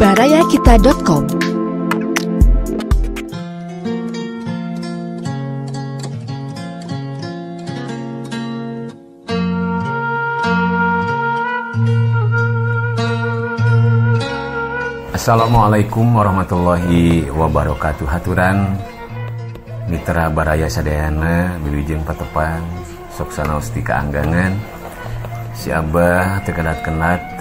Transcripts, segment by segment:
Barayakita.com. Assalamualaikum warahmatullahi wabarakatuh. Haturan mitra baraya sadayana wilujeng patepang sok sanaos ti kaanggangan si Abah teu kedat-kedat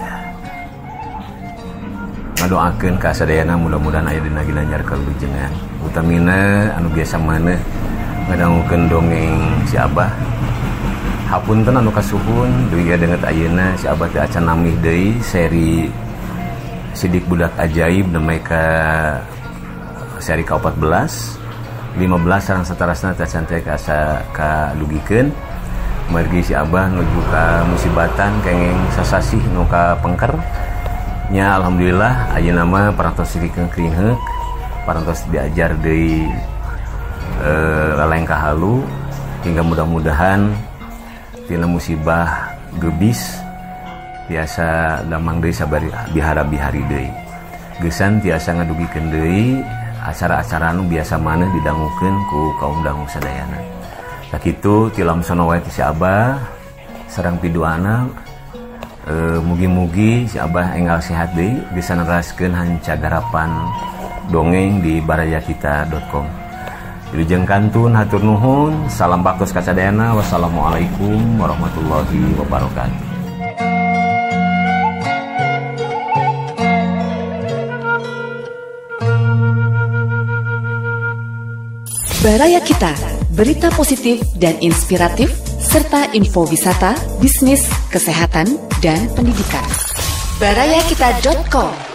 ngadoakeun ka sadayana mudah-mudahan aya dina ginanjar kawilujengan, utamina anu biasa maneh ngadangukeun dongeng si Abah. Hapunten anu kasuhun dugi danget ayeuna si Abah teu acan namih deui seri Sidik Budak Ajaib namai ka seri ka-14 15 sareng satarasna teh acan teh asa kadugikeun margi si Abah nuju ka musibatan kenging sasasih nu ka pengker nya. Alhamdulillah ayeuna mah parantos dikeungkeung parantos diajar deui lalengkah halu hingga mudah-mudahan tina musibah gebis tiasa damang deui sabari bihara-bihari deui geusan tiasa ngadugikeun deui acara-acara nu biasa maneh didangukeun ku kaum dangu sadayana. Sakitu tilam sono wae ti si Abah sareng piduana, mugi-mugi si Abah enggal sehat deui bisa neraskeun hancagarapan dongeng di barayakita.com. Wilujeng kantun hatur nuhun, salam baktos ka sadayana, wassalamualaikum warahmatullahi wabarakatuh. Baraya Kita, berita positif dan inspiratif, serta info wisata, bisnis, kesehatan, dan pendidikan. Barayakita.com.